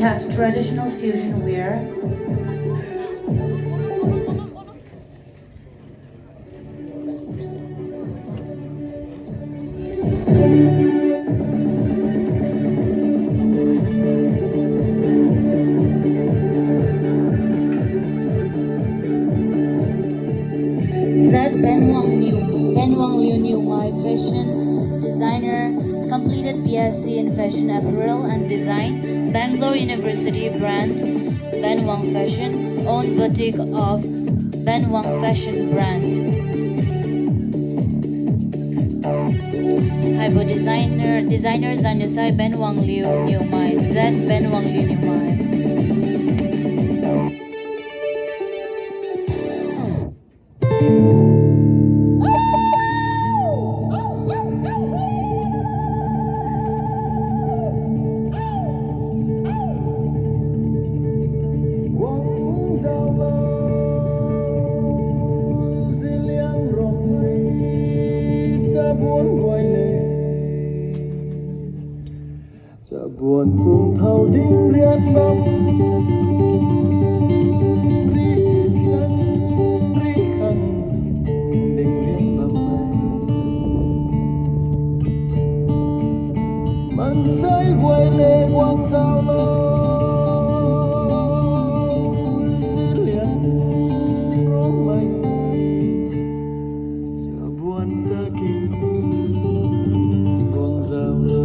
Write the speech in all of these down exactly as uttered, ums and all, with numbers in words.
Traditional fusion wear. Zed Benwang Liu, Benwang Liu Niumai, fashion designer, completed B S c in fashion apparel and design, Bangalore University brand, Benwang Fashion, own boutique of Benwang Fashion brand. Haibo designer, designer zan niu sai Benwang Liu Niumai, Zed Benwang Liu Niumai. Guangzalo, Zeliangrong mai, Chabon guai le. Chabon pungthao ding rian bam, ri rian, ri khang ding rian bam. Mansai guai le Guangzalo, Zeliangrong mai. Chabuan saking Guangzalo.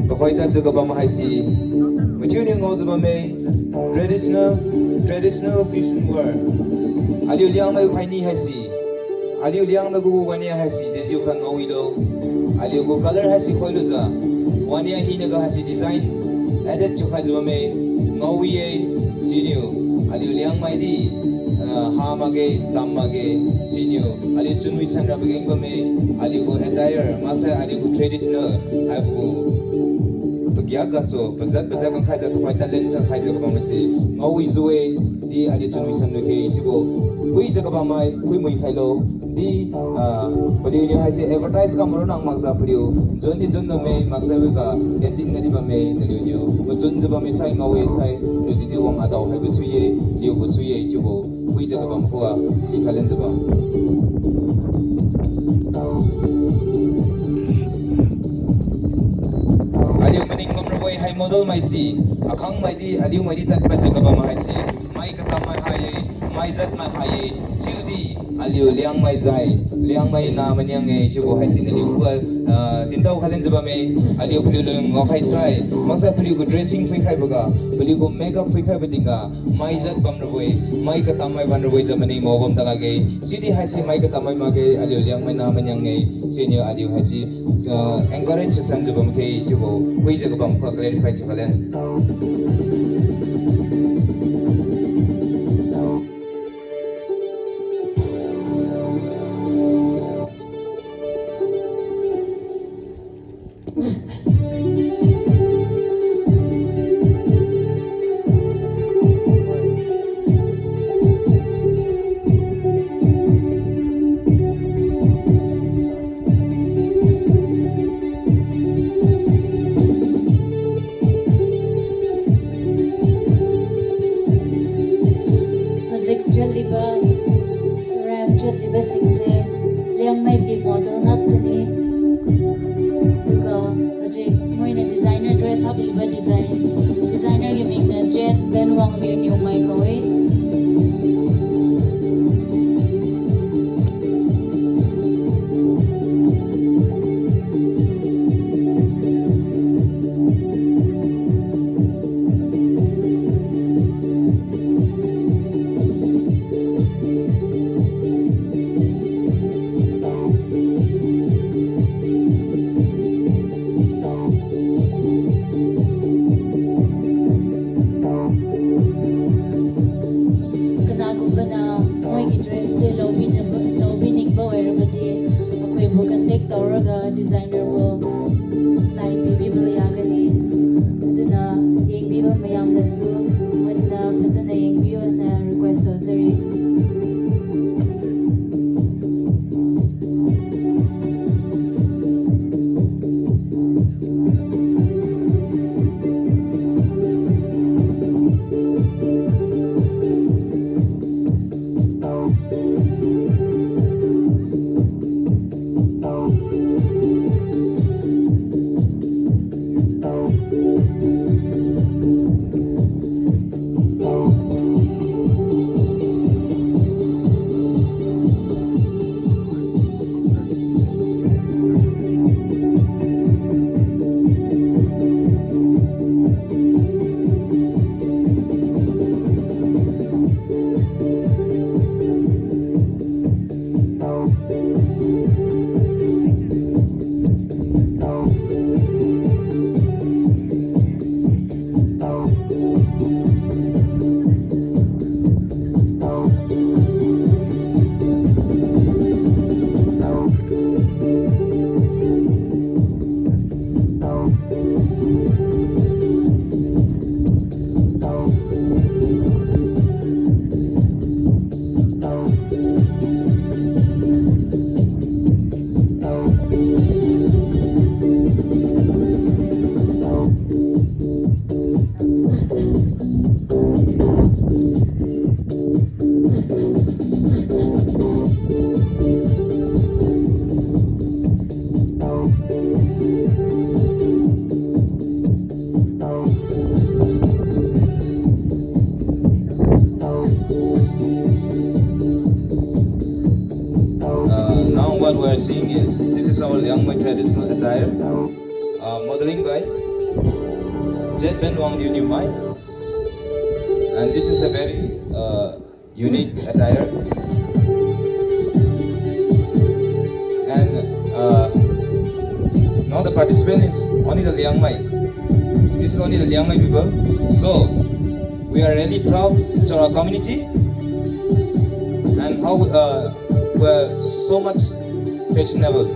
Tuhoida jiu kabam haise, mathiuniu ngaojiu bamme, traditional, traditional fusion wear. Aliu Liangmai phaini haise, aliu Liangmai gu wania haise, dejiukha ngaowilo. Aliu gu color haise khoilujiu, wania hinaga haise design added thiukhaijiu bamme, ngaowi-e, siniu, aliu Liangmai di, ah, ha makge, tam makge, siniu, aliu chunwi sanra pageng bamme, aliu gu attire, maksai aliu gu traditional, haibo gu pagiak gasu, pajat pajat kangkhaijiu tuhoi talent changkhaijiu kabam haise, ngaowijiu-e, di aliu chunwi sanra khe, chiubo, wijiu kabammai, phuimui khailo, di, ah, paliuniu haise advertise kam ronang makjiu paliu, jon di jon bamme, makjiu wiga, canteen ga di bamme, naliuniu, machunjiu bamme sai ngaowi sai, naliudi wang adao haibo sui-e, liubo sui-e, chiubo, wijiu kabam khuga, sikhai lanjiu bam. Aliu maning bamrabo-e hai model maise, akhang maidi, aliu maidi tadpadjiu kabam haise, mai katam mai hai-e, Maijat mai hai-e, chiudi aliu Liangmai zai, Liangmai na maniang-e chiubo haise naliu khuga, ah, dintao khailanjiu bamme, aliu paliu lung ngaokhai sai, maksai paliu gu dressing phuikhaiboga, paliu gu makeup phuikhaibo tingga, maijat bamrabo-e, mai katamai bamrabo-e jiu maningmao bam talakge, chiudi haise mai katamai makge, aliu Liangmai na maniang-e, siniu aliu haise, ah, encourage sanjiu bamkhe chiubo, phuijiu kabam khuga clarify thiu khailan. Hojik chatliba, ramp chatliba singse, Liangmai pi model ngak tani. Aduga hojik moiniu designer dress hapliba design, designer gu mingniu Jet Ben Wangliu Niumai kau-e. Kanagumbana moigi dress se laobi ningbo, laobi ningbo oirabadi, akoibo contact taoraga designer bo line pibibo yagane. Aduna yengbibo mayamnasu, madina phasana yengbiu na request taojiu-e. Uh, now what we are seeing is, this is our Liangmai traditional attire, uh, modeling by Jet Ben Wangliu Niumai. And this is a very, uh, unique attire. And, uh, now the participant is only the Liangmai. This is only the Liangmai people. So, we are really proud to our community and how, uh, we're so much fashionable.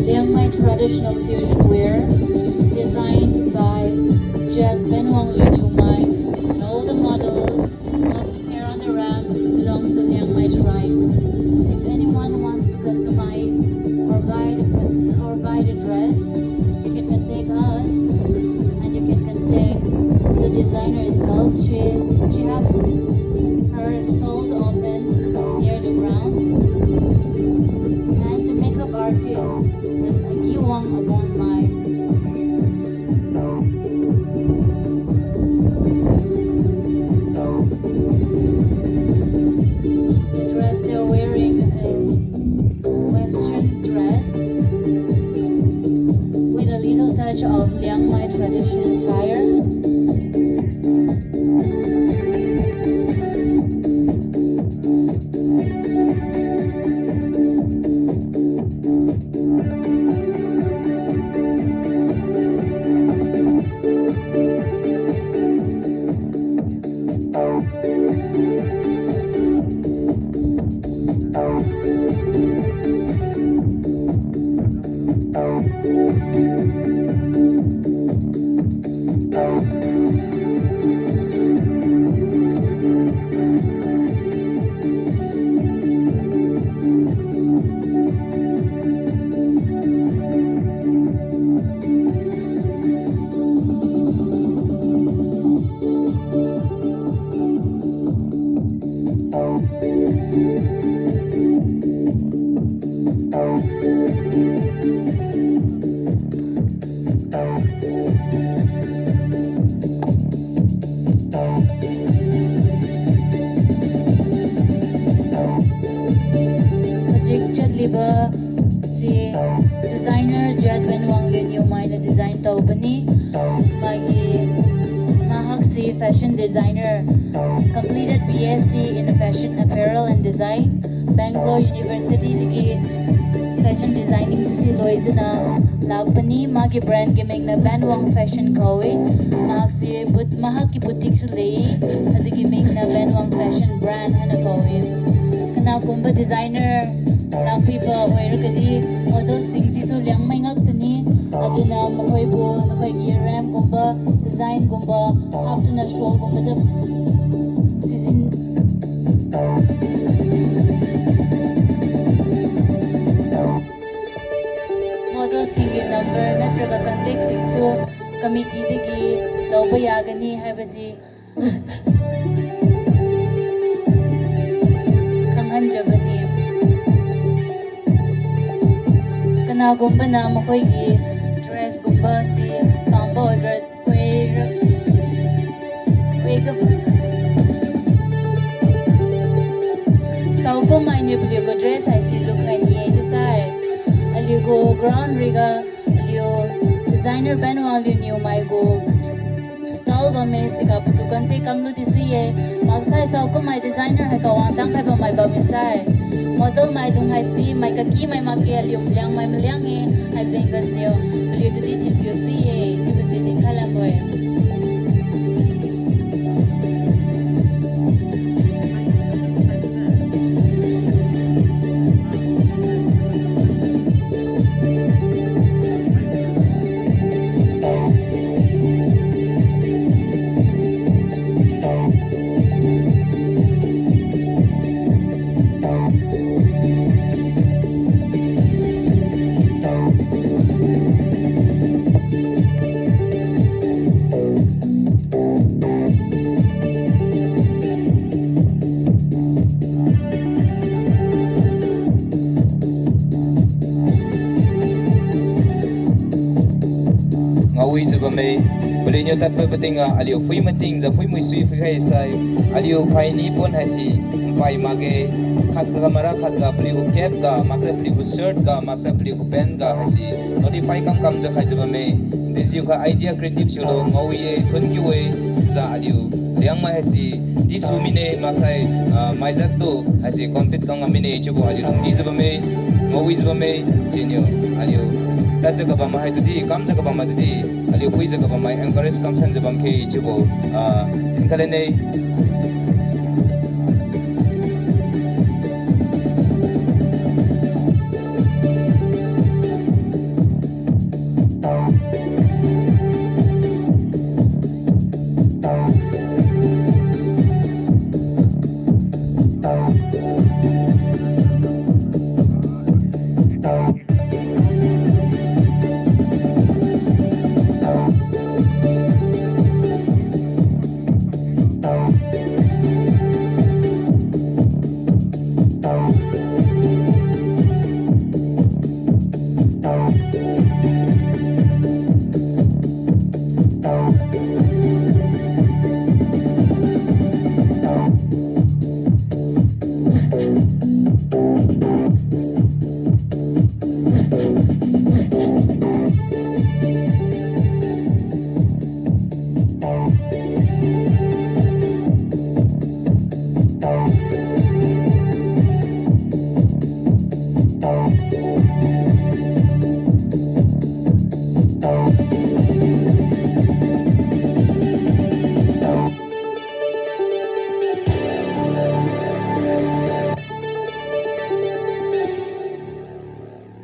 Liangmai traditional fusion wear, designed by Jet Ben Wangliu Niumai, and all the models walking here on the ramp belongs to Liangmai tribe. If anyone wants to customize or buy the pro-, or buy the dress, you can contact us, and you can contact the designer itself. She is, she have her stall open near the ground. And the makeup artist Hojik chatliba si designer Jad Benwang Luniu mainiu design taobani. Magi mahak si fashion designer, completed B S C in fashion apparel and design, Bangalore University dagi fashion designing si loiduna lakpani. Magi brand gi mingniu Benwang Fashion kawi. Mahak si but mahak ki boutique su lei, adigi mingniu Benwang Fashion Brand haina kawi. Kanakumba designer lakpibo oiragadi model sing sisu Liangmai ngaktani, aduna makhoibo nakhoigi ram gumba, design gumba, haptuna shawl gumba da sizin model singgi number natraga contact singsu committee dagi laoba yagani haibo si khanghanjabani. Kanagumbana makhoigi dress gumba si pangbo order oira, oiga. Saokum ai niu paliugu dress haisi lukhai ni-e chiusai. Aliugu ground riga aliu designer Benwang Luniu maigu stall bamme siga patu contact kamlu di sui-e. Maksai saokum ai designer hai kawang tangkhai bammai bamme sai. Model maidung haisi mai kaki mai makge, aliu Liangmai maliang-e, hai jeng gasniu paliu tudi thinpiu sui-e chiubo si dinkhai lambo-e. Ngaowijiu bamme, paliuniu tadpad patingga aliu phui matingjiu phui muisui phuikhai sai, aliu phaini pon haise npai makge, khatga mara khatga paliugu cap ga, maksai paliugu shirt ga, maksai paliugu pant ga haise notify kamkamjiu khaijiu bamme. Dejiukha idea creative thiulo ngaowi-e, thun kiu-e, jiu aliu Liangmai haise disu mine maksai, ah, maijat tu haise compete kam ngam mine chiubo aliu lungdijiu bamme, ngaowijiu bamme, siniu aliu tadjiu kabammai haitudi, kamjiu kabammai tudi, aliu phuijiu kabammai encourage kamsanjiu bamkhe chiubo, ah, nkhalane.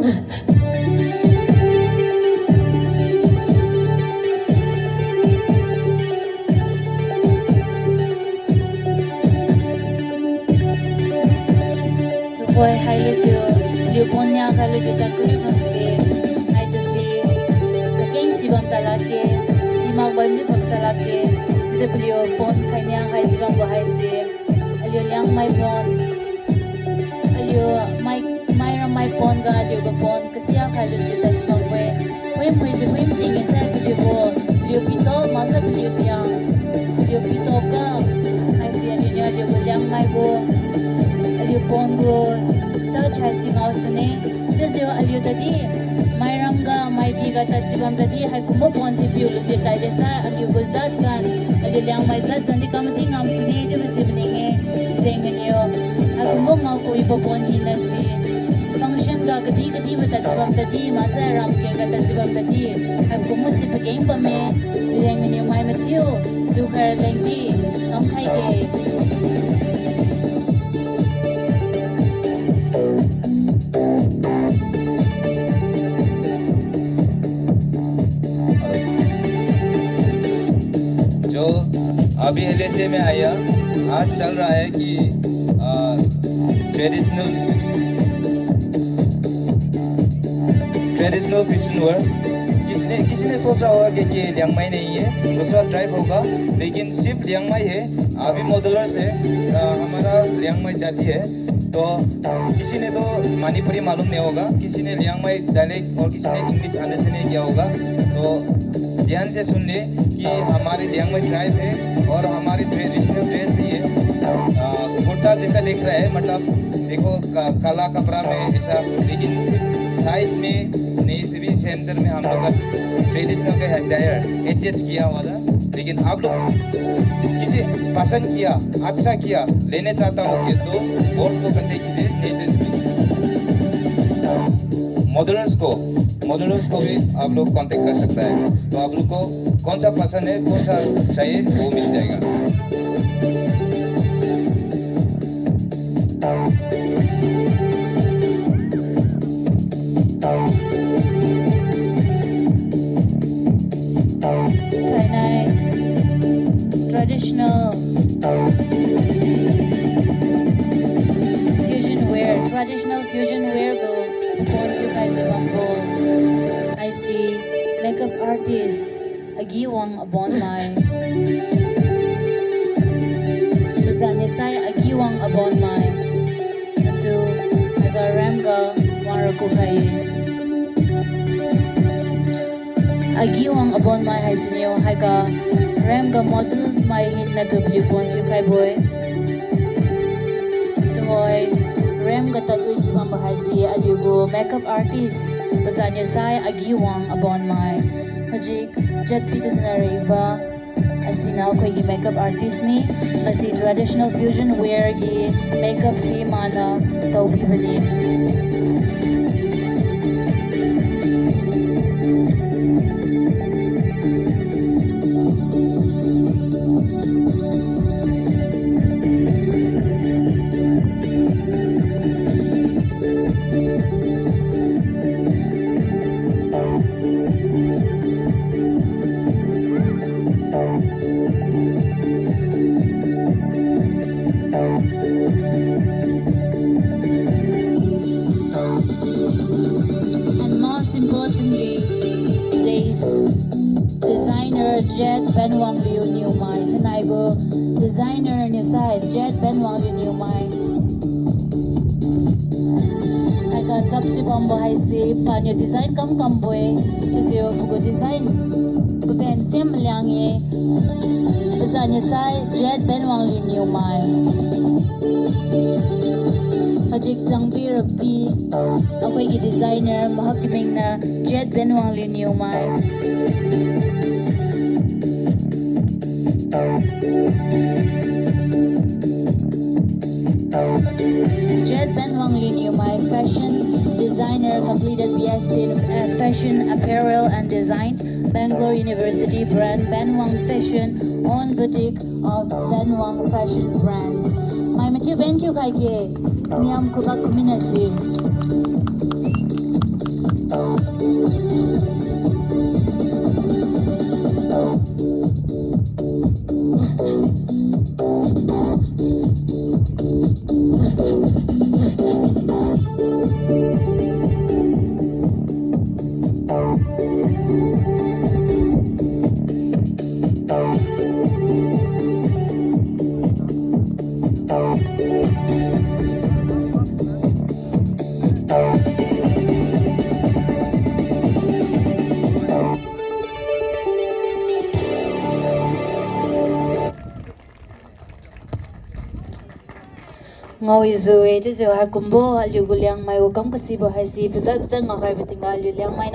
Tuhoi hailujiu, aliu pon nia khailujiu tad kariu bamse, haitu si, kakeng si bam talakge, simak bamdi bam talakge, chiujiu paliu pon khai nia khai si bambo haise, aliu Liangmai pon, aliu mai, mai rammai pon ga aliu ga pon, kasia khailujiu tad si bambo-e. Phuim phuijiu phuim tingge sai paliu gu, paliu pito makjiu paliu tiang, paliu pito ga, haise aliuniu aliu gu Liangmai gu, aliu pon gu, touch haise ngao sune. Chiujiu aliu tadi, mai ram ga, mai di ga tad si bam tadi, haikumbo pon si piu lujiu taide sai, aliu gu jat jan, aliu Liangmai jat jan di kam di ngam sune chiubo si maning-e, jeng ganiu. Haikumbo ngao kawibo pon hina si. Function ga kadi kadibo tad si bam tadi, maksai ram keng ga tad si bam tadi, haikumbo si pageng bamme, jeng ganiu mai mathiu, lukhai lengdi, kamkhai ge. जो अभी एलएसए में आया, आज चल रहा है कि, आ, traditional, traditional fusion where. किसने, किसी ने सोचा होगा कि ये लियांगमाई नहीं है, दूसरा ट्राइब होगा, लेकिन सिर्फ लियांगमाई है। अभी मॉडलर्स है, आ, हमारा लियांगमाई जाति है। तो किसी ने तो मणिपुरी मालूम नहीं होगा, किसी ने लियांगमाई डायलेक्ट और किसी ने इंग्लिश अंडरस्टैंड नहीं किया होगा। तो ध्यान से सुन ले कि हमारी लियांगमाई ट्राइब है और हमारी ट्रेडिशनल ड्रेस ही है। आ, कुर्ता जैसा दिख रहा है, मतलब देखो, का-, काला कपड़ा में ऐसा, लेकिन सिर्फ साइड में नहीं, सिर्फ सेंटर में हम लोग का ट्रेडिशनल का अटायर एचएच किया हुआ था। लेकिन आप लोग किसी पसंद किया, अच्छा किया, लेने चाहता हो कि तो बोर्ड को करते कीजिए, नहीं तो मॉडलर्स को, मॉडलर्स को भी आप लोग कॉन्टैक्ट कर सकता है। तो आप लोग को कौन सा पसंद है, कौन सा चाहिए, वो मिल जाएगा। Thainai traditional fusion wear, traditional fusion wear gu pon thiukhai si bambo. Haise makeup artist Agiwang Abonmai. Pazan niu sai Agiwang Abonmai. Natu aga ram ga wang ra kukhai-e. Agiwang Abonmai haisiniu haiga ram ga model mai hinatu paliu pon thiukhaibo-e. Tuhoi ram ga tadwi di bambo haise aliu gu makeup artist pazan niu sai Agiwang Abonmai. Hajik jat piduna riba, asiniu akhoi gi makeup artist ne, masi traditional fusion wear gi makeup si mana taobi bane. And most importantly, today's designer Jet Benwangliu Niumai. Thainai gu designer niu sai Jet Benwangliu Niumai. Haiga chap si bambo haise paniu design kam kambo-e, chiujiu pagu design paben sem maliang-e. Pazan niu sai Jet Benwangliu Niumai. Hajik changbi rapi, akhoi gi designer mahak kamingna Jet Benwangliu Niumai. Jet Benwangliu Niumai, fashion designer, completed B S C in, uh, fashion apparel and design, Bangalore University brand, Benwang Fashion, own boutique of Benwang Fashion brand. Mai mathiu ben thiukhai ge, miam khubak kumina si. Ngao-e, zui-e, chiujiu haikumbo aliu gu Liangmai gu kam kasibo haise pazat pazat ngaokhaibo tingga aliu Liangmai na